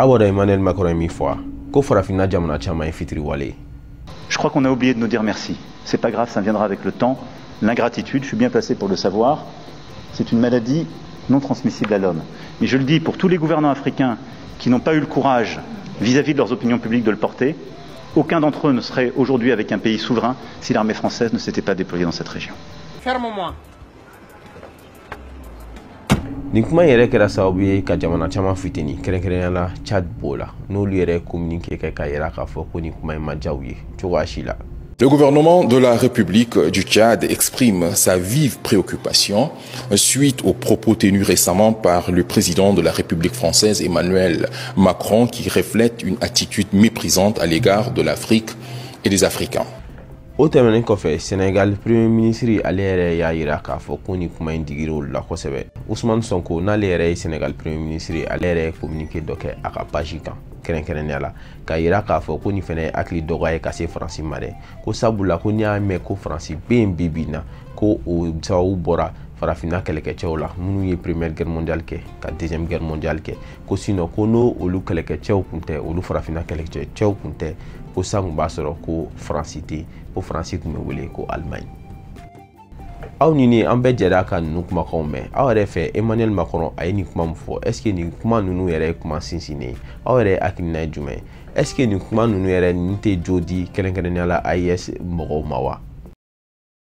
Aw b'a dɔn Emmanuel Macron ye min fɔ wa? Ko farafinna jamana caman ye fitiriwale ye. Je crois qu'on a oublié de nous dire merci. C'est pas grave, ça viendra avec le temps. L'ingratitude, je suis bien placé pour le savoir, c'est une maladie non transmissible à l'homme. Mais je le dis pour tous les gouvernants africains qui n'ont pas eu le courage vis-à-vis de leurs opinions publiques de le porter, aucun d'entre eux ne serait aujourd'hui avec un pays souverain si l'armée française ne s'était pas déployée dans cette région. Ferme-moi. Nin kuma in yɛrɛ kɛra sababu ye ka jamana caman fitini, kɛrɛnkɛrɛnnenya la Tchad b'o la, n'olu yɛrɛ ye communiqué kɛ k'a yira k'a fɔ ko nin kuma in ma diya u ye cogoya si la. Le gouvernement de la République du Tchad exprime sa vive préoccupation suite aux propos tenus récemment par le président de la République française Emmanuel Macron qui reflète une attitude méprisante à l'égard de l'Afrique et des Africains. O tɛmɛnen kɔfɛ, Senegal premier ministre, ale yɛrɛ y'a yira k'a fɔ ko nin kuma in digira olu la kosɛbɛ. Ousmane Sonko, n'ale yɛrɛ ye Senegal premier ministre, ale yɛrɛ ye communiqué dɔ kɛ a ka page kan kɛrɛnkɛrɛnnenya la k'a yira k'a fɔ ko nin fɛnɛ ye hakili dɔgɔya ye ka se Faransi ma dɛ, ko sabula ko n'i y'a mɛn ko Faransi bɛ yen bi bi in na, ko o sababu bɔra farafinna kɛlɛkɛcɛw la minnu ye Première Guerre mondiale kɛ ka Deuxième Guerre mondiale kɛ, ko sinon ko n'o olu kɛlɛkɛcɛw kun tɛ, olu farafinna kɛlɛkɛcɛw kun tɛ, ko san kun b'a sɔrɔ ko Faransi tɛ, ko Faransi tun bɛ wele ko Allemagne. Aw ni ne, an bɛɛ jɛra ka ninnu kumakanw mɛn. Aw yɛrɛ fɛ, Emmanuel Macron a ye nin kuma min fɔ, est ce que nin kuma ninnu yɛrɛ ye kuma sinsinnen ye? Aw yɛrɛ hakilina ye jumɛn ye? Est ce que nin kuma ninnu yɛrɛ nin tɛ jo di kɛrɛnkɛrɛnnenya la AES mɔgɔw ma wa?